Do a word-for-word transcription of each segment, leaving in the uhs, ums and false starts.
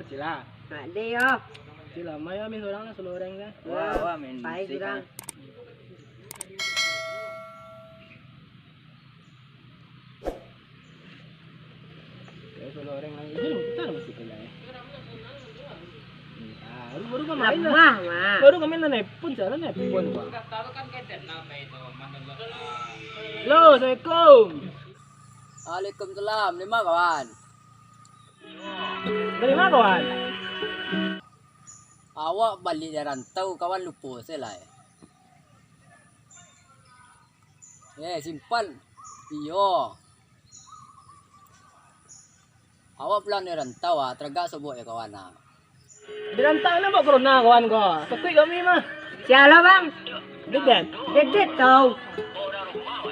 Sila. Ade yo. Sila, main kami surang lah, saloreng lah. Wah, wah, main pai musik surang lah. Ya, saloreng lah. Ini putar musik lah, ya. Ah, baru, baru kami main lah. Lamah, Mak. Baru kami main lah, nelpon, cara nelpon, Bang. Halo, assalamualaikum. Waalaikumsalam. Dari ma, kawan? Dari ma, kawan? Awak baliak dari rantau, kawan, lupo se lai. Eh, simpan. Iyo. Awak pulang dari rantau, ah, taragak sobok yo, kawan, ah. Di rantau ni buek corona, kawan ko. Takuik kami mah. Sia lo, Bang? Dedet. Dedet tau.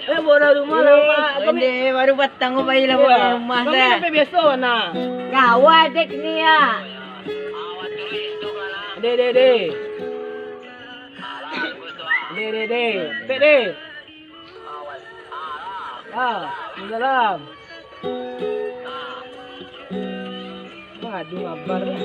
Eh, buek urang rumah lah, Mak. Kami baru patang ko pai lah buek urang rumah. Kami sampai biaso, nah. Gawat dek ni, ya. Dek, dek, dek. Dek, dek, dek. Pek, dek. Ah, salam. Aduh, abar lah.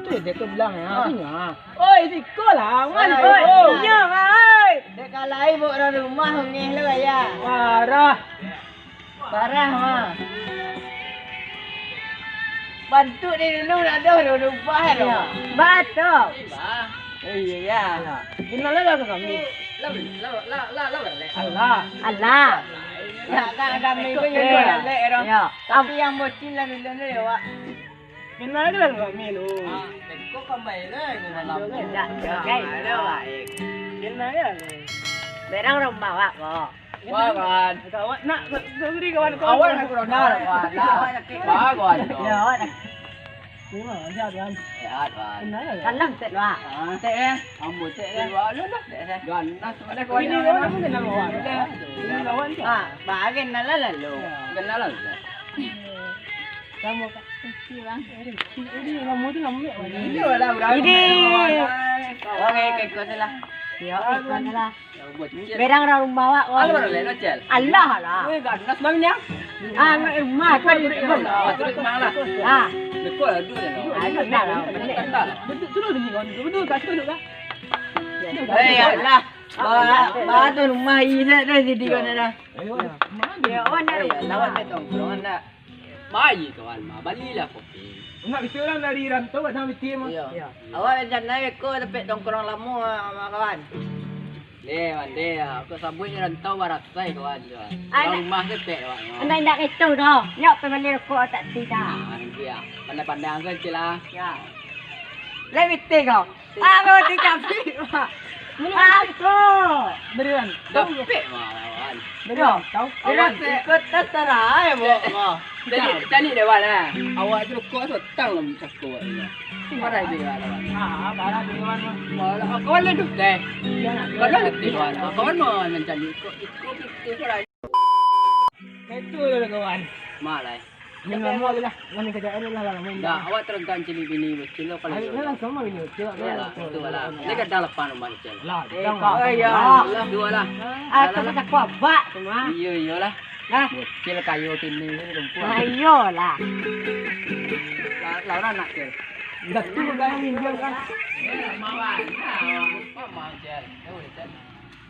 Itu dia tu bilang ya, artinya. Oi, siko lah, man, oi. Inyo, man, oi. Dek kalai buek urang rumah, ngeh lo, ya. Parah. Parah, mah. Bantuak di dulu nak doh, doh, doh, ubah, doh. Batua. Iyo. Iyo, ya. Kenal lah ka kami. Alah. Alah. Ya, kan kami pun yang galak, doh. Ya. Tapi yang bocil lah dulu ni, ya, Wak. Kenal lah ka kami, doh. Ah, teko kambai lah, kenal lah. Kenal lah, Wak. Berang rumah awak ko. Wah, kawan. Kawan, nak, sorry, kawan, kawan. Awak nak corona, kawan. Lah, wah, kawan. Ya, awak nak. Terima kasih, kawan. Sehat, kawan. Salam, sehat, Wak. Ah, sehat, eh. Ambo sehat, eh. Wah, lu dah sehat, eh. Ganas, mana kawan? Ini kawan, aku kenal kawan. Ini kawan, kawan. Ah, bah, kenalan lah lu. Ya. Kenalan lah. Lamo, Kak. Oke, Bang. Aduh, ini lamo tu lamo, Bang. Ini lah, berapa? Ini. Oke, oke, kau salah. Ya, kau salah. Berang urang rumah awak, wah. Alah, lah, lah, Cel. Alah, lah. Weh, ganas, Bang, nya. Ah, mak, eh, mak, kan. Ah, terus, Bang, lah. Ah. Lekuk lah, duduk lah. Ah, duduk lah. Duduk, duduk, duduk, duduk, duduk, duduk, duduk, duduk. Eh, ya lah. Ba, ba, tu rumah, ina dah, jadi kau dah. Ayo, mana dia? Ya, oh, nak. Eh, ya, lawan dia tongkrong, nak. Baik, kawan, mah. Balilah kopi. Nak, bisi urang dari rantau, ada bisi mah. Iya. Iya. Awak rencana ko dapek tongkrong lamo, ah, kawan. Deh, wan, deh, aku sabuik rantau barasai, kawan, kawan. Anak rumah dapek, kawan. Anak indak itu doh. Nyok pai bali rokok tak tidak. Ah, nanti ya. Pandai-pandai angkat je lah. Ya. Lai pitih kau. Aku dikasih, Pak. Aku. Berian. Dapek mah lawan. Berian. Tahu? Berian ikut terserah ya, Bu. Cari, cari deh, Wan, ah. Awak tu kok sotang lah cakap awak ni. Parah dia, lawan. Ah, parah dia, Wan. Malah kawan lah tu, deh. Kawan lah tu, Wan. Kawan mah mancari kok, kok itu parah. Itu lah, kawan. Malah. Yang lama aja lah. Yang kerja ada lah, lama. Dah, awak terangkan cili bini bocil lo kalau. Ayo, langsung mah bini bocil. Iyalah, itu lah. Ini kan dah lepas rumah bocil. Lah, eh, kau, ya. Dua lah. Ah, tu macam kuabak tu mah. Iya, iyalah. Nah. Bocil kayu tini ni rumput. Nah, iyalah. Lah, lah orang nak, Cil. Dah tu dah minjem kan. Eh, mawan. Nah, mawan, Cil. Ya, boleh, Cil.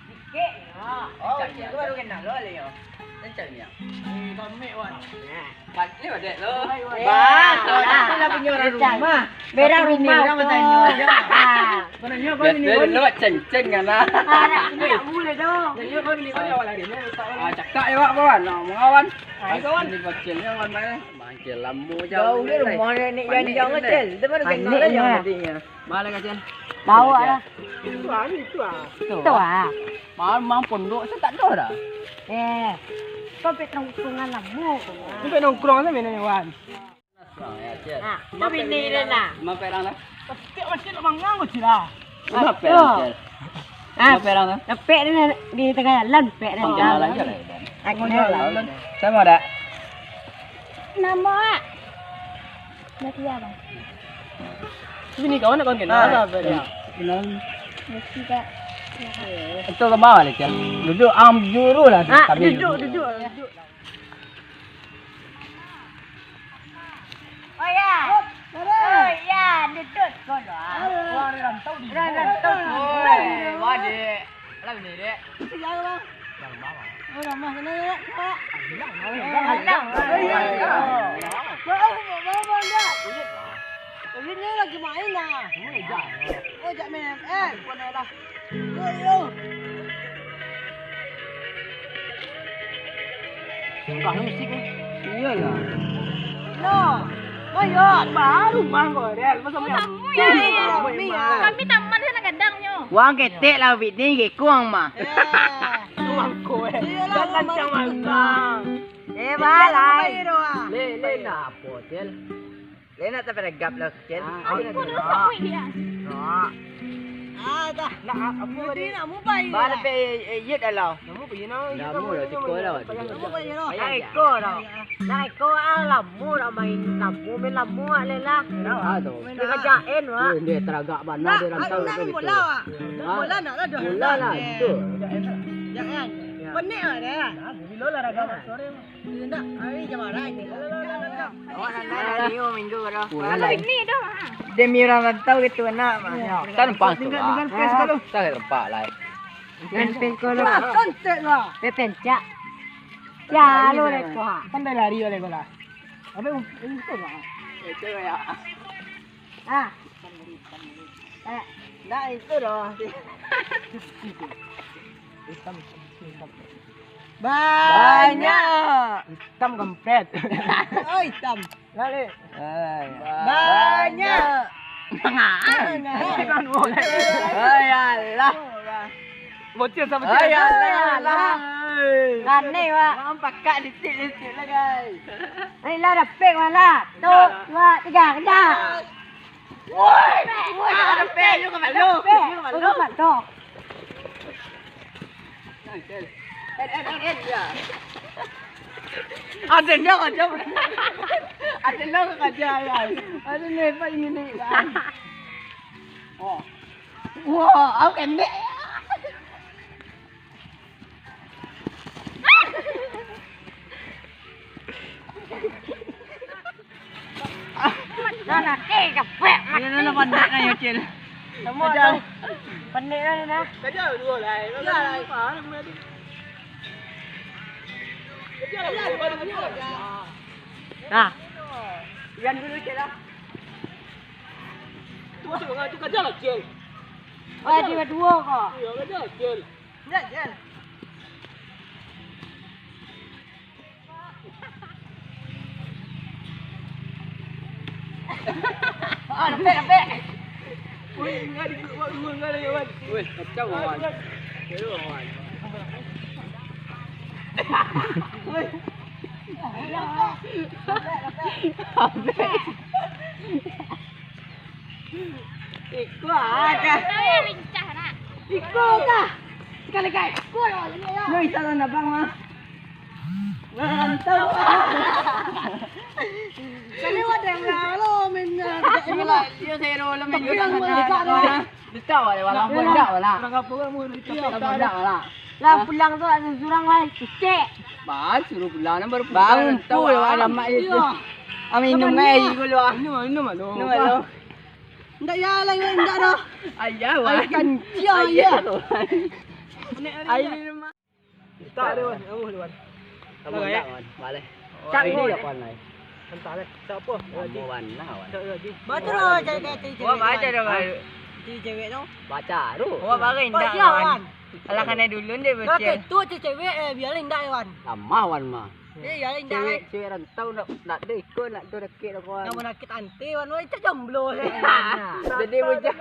Sikik, ha. Oh, cak ni baru kenal lo, Leo. Cak ni, ya. Eh, kami, Wan. Nah. Pat-, ni badek lo. Hai, Wan. Bah, kau ni lah punya orang rumah. Berang rumah orang tu. Bertanya aja. Ha. Bertanya kau ni, Wan. Biasa dulu ceng-ceng kan, ah. Ha, nak sini nak mula tu. Bertanya kau ni, Wan, awak lari ni. Ah, cakap je, Wak, kawan. Nak mengawan. Hai, kawan. Ni kecil ni, Wan, mana? Mangkil lamo jauh. Jauh ni rumah ni, Jan, Cel. Dia baru kenal lah yang tadinya. Mana kau, Cel? Bawa lah. Itu ah, itu ah. Itu ah. Malam pondok tu tak ada dah. Eh. Sampai tongkrongan lamo. Sampai nongkrong sampai nanya wan. Nah, tu bini dia nah. Mampir lah. Tapi masih nak mangang kau sila. Mampir lah. Ah, mampir lah. Sampai dia di tengah jalan, sampai dia. Tengah jalan je lah. Aku jalan. Sama dak? Nama, ah? Nadia, Bang. Sini kawan nak kawan kenal apa dia? Kenal. Mesti tak. Itu lemah lah, Cel. Duduk am juru lah. Ah, kami duduk, duduk, duduk. Oh ya. Oh ya, duduk sekolah. Orang rantau di. Orang rantau di. Oi, wadik. Alah bini dek. Itu siapa, Bang? Yang rumah, Bang. Oh, rumah sana ya, Pak. Alah. Alah. Oh, iya, iya. Bang, mau, mau, mau, enggak? Uyut, Bang. Uyut ni lagi main lah. Oh, iya. Oh, jak main M L. Bukan dah. Oh, iya. Sumpah musik eh. Iyalah. No. Mayat. Baru mangko, Del. Masa Oh, mangko? Tamu ya? Iya, iya. Kami taman sana gadangnyo. Wang ketek lah, bini gekong mah. Eh. Mangko, eh. Iyalah, jangan mangko. Cang mangko. Eh, balai. Le, le, nak apa, Cel? Le, nak tapi gap lah, Cel. Ah, ampun, ah. Sapu dia. Ah. Ah, dah. Nak, ah, apa tadi? Nak mobile. Ba, lah. Tapi, eh, yut dah lah. Nama apa, you know? Nama lah, siko lah. Nama apa, you know? Nak iko dah. Nak iko ah, lamo nak main lamo, main lamo ah, Lela. Ah, tu. Dia kerja N, Wak. Oh, dia teragak bana, dia rantau tu, main bola, Wak. Bola nak lah, dah. Bola lah, tu. Jangan. Penik lah dia. Nah, bila lah ragam sore. Indak, hari jam arah ni. Awak nak naik radio minggu dah. Pulang lah. Ini dah, Mak. Demi urang rantau gitu, nak, Mak. Kan pas tu, Mak. Tinggal, tinggal pes dulu. Kan lepak lah. Kan pes dulu. Wah, tontek lah. Pe pencak. Ya, lo leko, ha. Kan dah lari oleh bola. Apa yang itu, Mak? Itu ya. Ah. Eh, ndak itu doh. Hitam, hitam, hitam. Banyak. Hitam kampret. Oh, hitam. Balik. Banyak. Banyak. Oh, ya Allah. Bocil sama bocil. Oh, ya Allah, ya Allah. Aneh, Wak. Makan pakak ditik-ditik lah, guys. Ni lah dapik, Wak, lah. Tu, dua, tiga, kejar. Woi! Woi, ada pek, you kemana? Pek, you kemana? Aku kemana? Eh, eh, eh, eh, ya. Ada ndak kerja? Ada ndak kerja, ya? Ada lepas ini, nih. Oh. Wah, aku kendek. Nah, nah, eh, capek. Nah, nah, nah, pandai nah, yo, Cil. Sama tu. Pandai nah, nah. Kerja dua lah. Kerja lah. Kerja lah. Nah. Diam dulu, Cil, lah. Tu masuk, tu kerja lah, Cil. Wah, dia dua kok. Iya, kerja lah, Cil. Indak, Cil. Ah, nampak, nampak. Woi, enggak di keluar dua enggak ada kawan. Woi, kacau kawan. Kacau kawan. Woi. Nampak, nampak. Iko ah, dah. Lincah, nak. Iko kah? Sekali kai. Iko yo, ini yo. Yo, isa lah nabang mah. Mantap. Kali wadah yang lalu, men, ya. Iko lah, yo, saya rola, men. Tapi yang mana, Kak, dah. Dekat awak lewat lampu, dekat awak lah. Orang apa kamu? Dekat awak lah. Lah, pulang tu ada surang lah, cicek. Bah, suruh pulang, baru pulang. Bangun pun awak alamat dia tu. Ah, minum air dulu, ah. Minum, minum, minum. Minum, minum. Ndak ya lah, ndak dah. Ayah, Wan. Air kancil, ayah. Ayah, Wan. Air minum. Tak ada, Wan. Kamu dulu, Wan. Kamu tak, Wan. Balik. Tak ini boleh. Dah pandai. Entah lah. Siapa? Kamu Wan, nah, Wan. Tak lagi. Baca lah, cari, cari, cari. Wah, baca dah, Wan. Di cewek tu. Baca tu. Wah, bagai indak, Wan. Alah, kanai dulu ndeh, bocil. Kalau tu cewek, eh, biarin indak, Wan. Lamah, Wan, mah. Eh, ya, indah, Cewek, eh. Cewek rantau nak, nak ado iko, nak ado dakek dah, kawan. Nak manakik ante, wan, oi, cak jomblo, eh. Jadi bujang.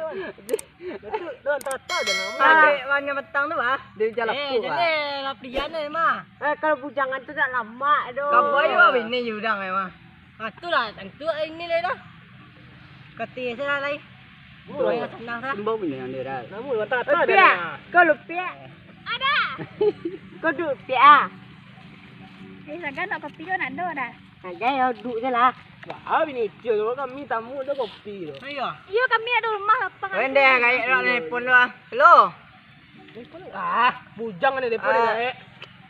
Betul, dah tata dah nama. Adek, wan, yang petang tu, bah. Dia jalan. Eh, jadi lah pilihan, eh, mah. Eh, kalau bujangan tu tak lama doh. Kau boy, wah, bini judang, eh, mah. Ah, tu lah, tentu ini lah dah. Kati salah lai. Bro. Yang senang sah. Imbau punya yang dia dah. Namun, mantap, tak ada. Piak. Kau lupiak. Ada. Kau duit piak, ah. Eh, sagan nak kopi kau nak do dah. Sagan ya, duduk je lah. Wah, bini kecil tu, kami tamu tu kopi tu. Ayo. Iyo, kami ada rumah lapang. Wende, kayak nak telepon tu ah. Hello. Ah, bujang ni depan ni, eh.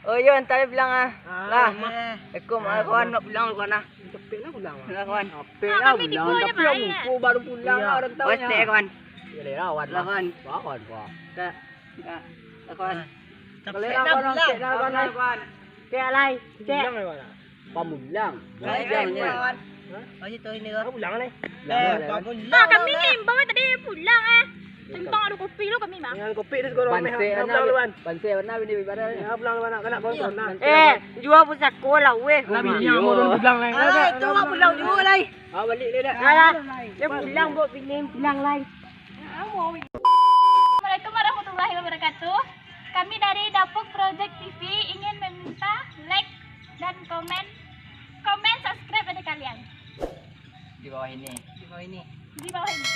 Oh, iyo, antar dia pulang ah. Ah, lah. Assalamualaikum, ah, kawan, nak pulang, kawan, ah. Capek lah pulang. Lah, kawan. Capek lah pulang, tapi lah muka baru pulang lah, orang tahu. Kawan. Ya, lah, kawan. Lah, kawan. Kawan, kawan. Kak, kak, lah, kawan. Capek lah pulang, kawan. Cek lah, kawan. Cek. Pulang lah, kawan. Pamulang. Baik, baik, kawan. Hah? Ayo, tu ini, kawan. Pulang lah. Pulang lah, kawan. Ah, kami ngimbau tadi pulang, eh. Timbang ado kopi lo kami mah. Dengan kopi tu segoro meh. Bansai warna, bansai warna bini bibarai. Ya, pulang warna, kanak kawan. Eh, jua pusako lah weh. Lah, bini yang mau pulang lai. Alah, itu mah pulang juo lai. Ah, balik lai dah. Alah, dia pulang buat bini pulang lai. Assalamualaikum warahmatullahi wabarakatuh. Kami dari Dapuk Project T V ingin meminta like dan komen, komen subscribe dari kalian. Di bawah ini. Di bawah ini. Di bawah ini.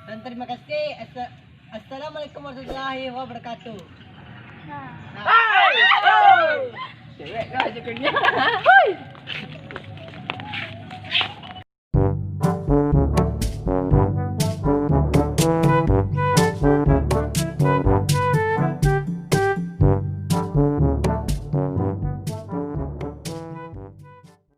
Dan terima kasih. Assa-, Assalamualaikum warahmatullahi wabarakatuh. Nah. Nah. Cewek kau aja kenyang.